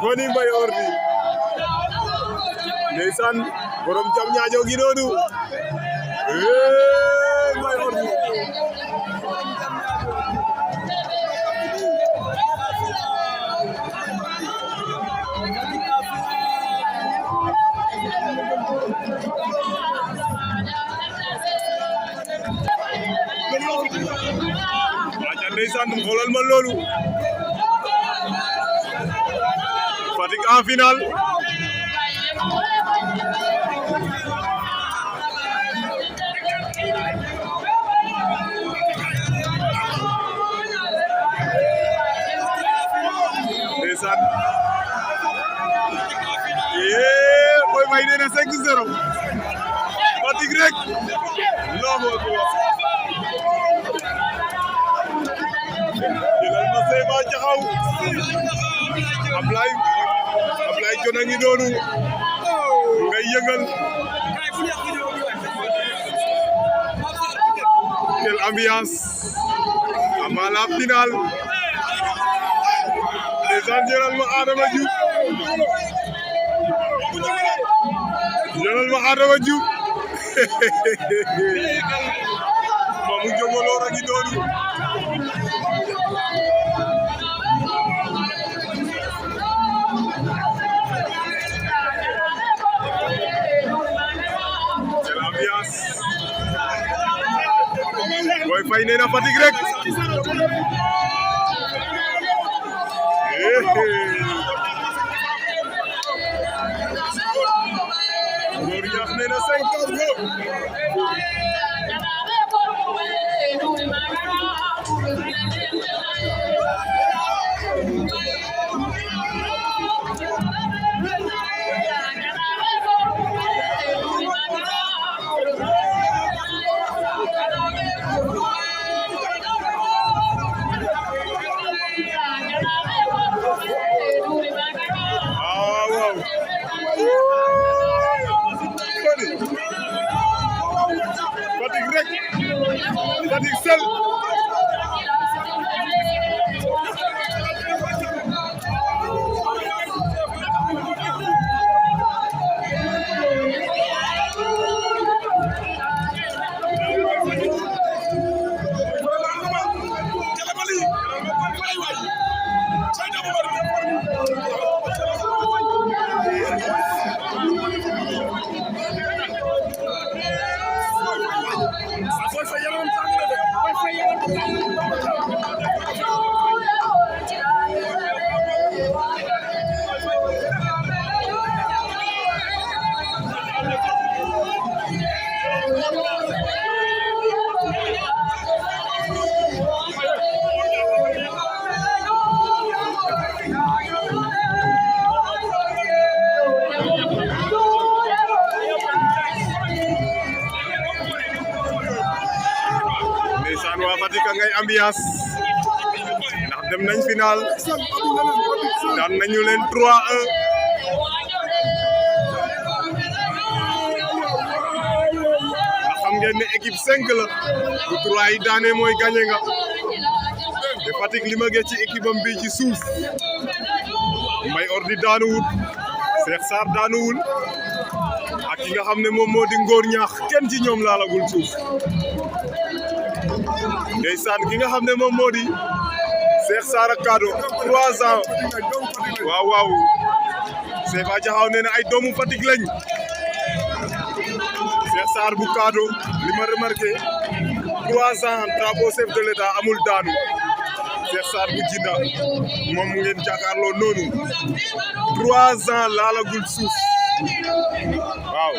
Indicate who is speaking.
Speaker 1: Ngoni Mbaye Ordi ndeysaan borom jam ñaajo gi noonu Mbaye Ordi aca ndeysaan xoolal ma loolu Fatick en finale ndeysaan Boy Faye nee na 5-0 Fatick rek Allahu akbar jëlal ma Seyba Jaxaw Ablaye Jon a ngi noonu ngay yëngal quelle ambiance avant la finale ndeysaan jëlal ma Adama Diouf Mamu Jongolor a ngi noonu Boy Faye nee na Fatick rek Ngor Ñaax nee na 5 Fatick rek Fatick sel waa Fatick ngay ambiance ndax dem nañ final daan nañu leen 3-1 xam ngeen ne équipe 5 la bu 3 yi daane mooy gagné nga te Fatick li ma gis ci équipe am bi ci suuf Mbaye Ordi daanuwul Cheikh Sarr daanuwul ak ki nga xam ne moom moo di Ngor Ñaax kenn ci ñoom laalagul suuf ndeysaan ki nga xam ne moom moo di Cheikh Sarr ak Kado 3 ans waaw Seyba Jaxaw nee na ay doomu Fatick lañ Cheikh Sarr bu Kado li ma remarqué 3 ans drapeau chef de l'État amul daanu Cheikh Sarr bu Jinda moom ngeen jàkkaarloo noonu 3 ans laalagul suuf waaw